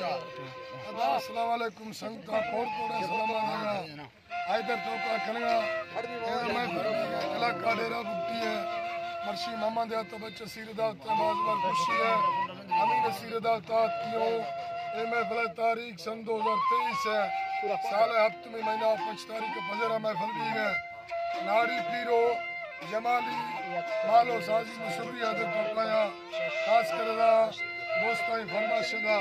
السلام علیکم سنگتاں، کوڑ کوڑے سلام آنگا۔ حیدر توکا کنگا، اے میں علاقہ ڈیرہ بگٹی ہے۔ مرشی محمد یات بچہ سیر داتا، باز بار خوشی ہے۔ امین سیر داتا کیوں، اے محفل تاریخ سن دو ہزار تئیس ہے۔ سال ہفتمی مہینہ پنچ تاریخ پذیرا محفل بھی ہے۔ ناڑی پیرو جمالی مالو سازی مصری حیدر توکایا، خاص کردا دوستاں فرمائش دا،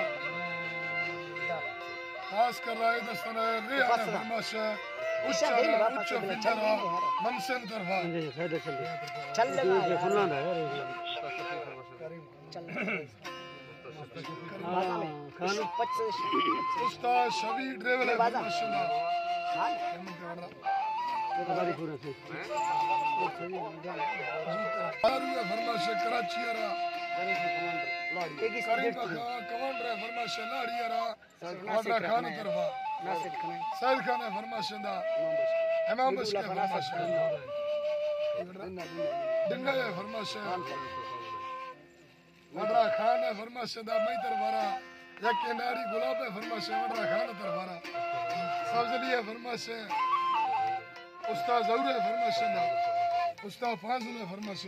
خاص کردا اے دستاں ریحانہ فرمائش، اچا اچا فنجرا ممسن طرفا۔ استاد شبیر ڈریور ہے، فرمائش دا۔ دارو ہے، فرمائش کراچی را۔ کریم خان کمانڈر ہے، فرمائش لاڑی را۔ وڈرا خان طرفا۔ سید خان ہے، فرمائش دا۔ امام بخش ہے، فرمائش۔ ڈنگا ہے، فرمائش۔ وڈرا خان ہے، فرمائش دا، مئی طرفا را۔ یک ناڑی گلاب ہے، فرمائش، وڈرا خان طرفا را۔ سبزلی ہے، فرمائش۔ استاد ظہور ہے، فرمائش دا۔ استاد فاضل ہے، فرمائش۔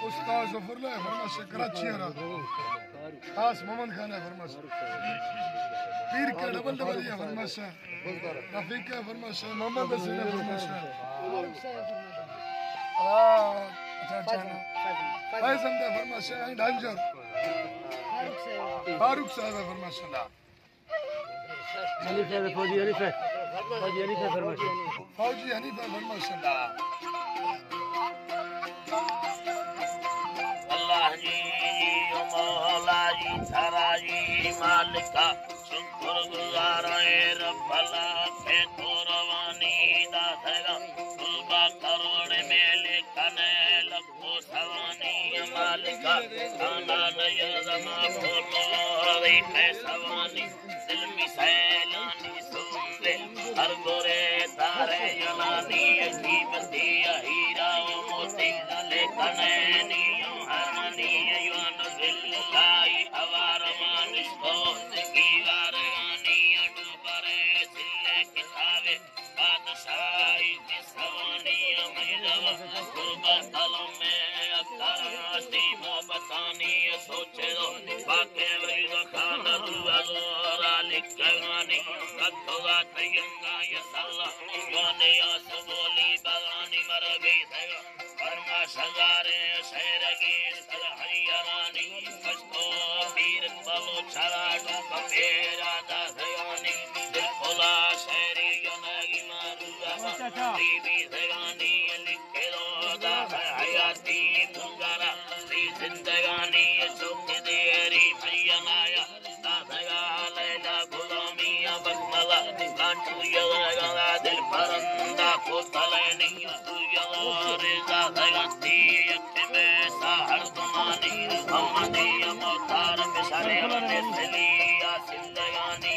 استاد ظفر اللہ ہے، فرمائش، کراچی را۔ خاص محمد خان ہے، فرمائش۔ پیر کے ڈبل ڈبل ہے، فرمائش۔ رفیق ہے، فرمائش۔ محمد حسین ہے، فرمائش۔ آ، اچھا، اچھا۔ فیض احمد ہے، فرمائش۔ اینڈ ہنجر۔ فاروق صاحب ہے، فرمائش۔ حنیف ہے، فوجی حنیف ہے۔ فوجی حنیف ہے، فرمائش۔ فوجی حنیف ہے، فرمائش۔ اللہ جی، مولا جی، تھرا جی، مالکا، شکر گزار اے رب اللہ کے تو روانی دا تھگا، قربا کروڑ میلے کنے لکھو سوانی مالکا، کانا نیا زما پھولو ریٹے سوانی، ظلمی سیلانی سوندے، ہر گورے تارے یلانی، قیمتی ہیرا و موتی، لیکنے نی ہرمنی، یوان باللہ اوار مانش کو، دیوارانی اڈو برے سلے کتابے، بادشاہی سوانی مہلوا، غربت قلم اکراستی محبتانی سوچے دو، باقی وی خان دو را لکھگانی، کتو ذات ینگا یسلا، جوانی آس بولی بغانی مرگی سگا، فرما شزارے شہرگی سر حیرانی، کشتو پیر بلو چرا ڈوک پیرا دزگانی، دل پلا شہری جنگی مارو بی بی زگانی لکھے دو دا حیاتی بنگارا، ری زندگانی چوک دیری میانایا، دا زگا لیلا غلامی بکملا، کانٹو یلگا دل پرندا کو تلینی، تو یلو رضا زگتی یک میں سا ہر زمانی، محمدی موتار بشرے مثلی آسندگانی۔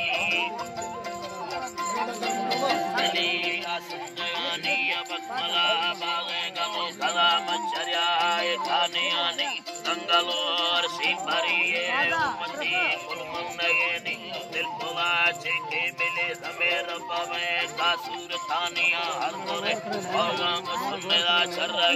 علی آسندگانی بسملا باغ گلو سلام چریا کانیانی، سنگلور سی پری امتی کل مندگینی، دل پلا چکے ملے ہمیں رب میں کاسور تانیا ہر مرے، اوغام سنگلا چرگا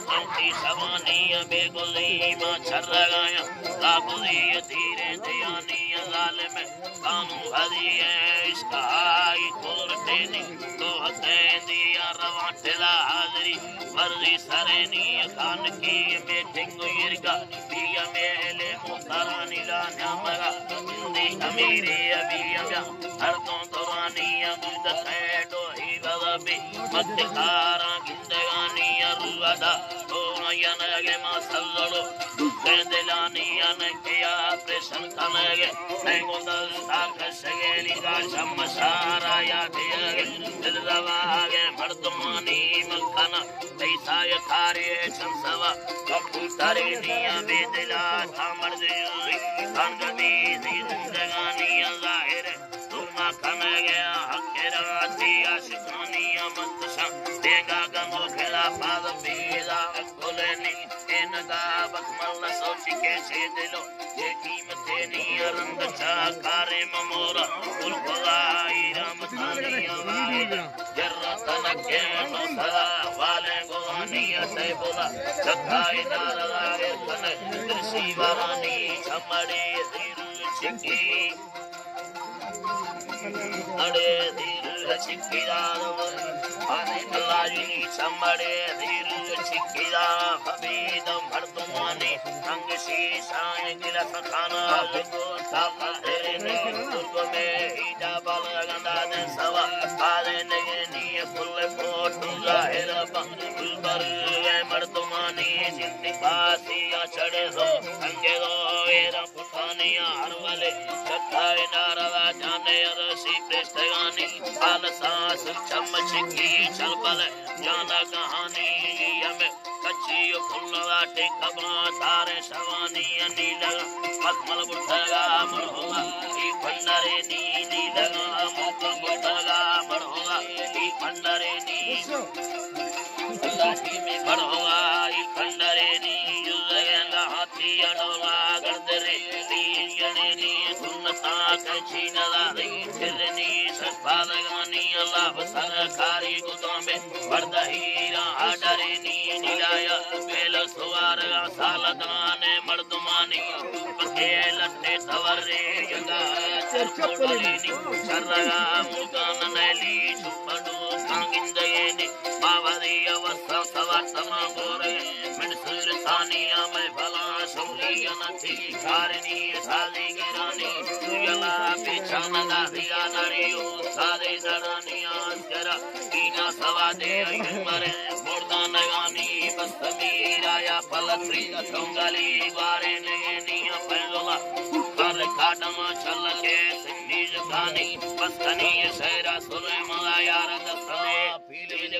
چنتی سوانی بے گلی ما چرگایا، لا گلی تیرے دیانی ظالم قانون ہری عشق آئی کور تینی، تو حسین دیا رواں ٹلا حاضری، مرضی سرینی خانکی میٹنگ ایرگا، بیا میلے موترانی لا نیامگا، دی امیری ابی ابیا، ہر دو دورانی ابو دسے ڈوہی بابی، مکہ کاراں گندگانی رودا، تو ینگے ما سلڑو، دکھیں دلانی انکیا پریشن کنگے، سنگو دستا کشگے لگا شمشارا یادگے، دل رواگے مردمانی ملکنا، تئی سایہ کاری چم سوا، کپوتری نیا بے دلا تا مرد جوئی، تنگ بی دی زندگانی ظاہر، ظلم کنگے حق راتی عاشقانی مندشاں، دیگا گمو خلاف آز بیدا کلنی، اینگا بکمل سوچ کے چے دلو، یہ قیمت نی رند چا کارے ممورا، گل گلائی رام تانی آوارے۔ جرتن کے مسا والے گوانی اسے بولا، چکائی نار لگے تن، درسی وارانی چمڑے دیر چکی۔ اڑے دیر چکی دار، آنے ملائی چمڑے دیر چکی دار، حمید مردمانی انگشی سائیں گلس خانہ لگو، طاقت نے بزرگ میں ایجا بل گندا دے سوا، آلے نگے نی کل کوٹ ظاہر بن، گلبر مردمانی جنتی پاسی چڑے دو، انگے دو ایرا پتانی ہر والے، چکائے نارا جانے ارسی پرشتگانی، آلسا سن چم چکی چل بل، جانا کہانی ہمیں کچی و پھل راٹے کباں تارے شوانی انی لگا، مکمل بڑھگا مڑھوگا، ای پنڈرے نی نی لگا، مکمل بڑھگا مڑھوگا، ای پنڈرے نی۔ اللہ کی میں بڑھوگا، ای پنڈرے نی، جزگے لہاتی اڑوگا، گردرے نی، جنے نی، سنتا کچی نلاری، چرنی سرپالگانی، اللہ سرکاری گدامے، وردہیرا آڈرینی نیلایا، بیل سوار سالدان مردمانی، پکے لٹے سورے جگا، چرچپلینی، شرگا ملکان نیلی، چپڑو کانگندینی، باوری اوسا سوار سما گورے، من سر ثانیا میں بھلا سوری انتی، کارنی سازی گرانی، یلا پیچان داریا داریو، سازی دڑانی آسکرا، دینا سوادے عمر مردانگانی، بس میرا یا پلتری چنگلی، بارے نگینی فیضلا، کر کاٹما چلکے سنیج کانی، بس کنی شہرا سلیمان یار دستمے، پیلی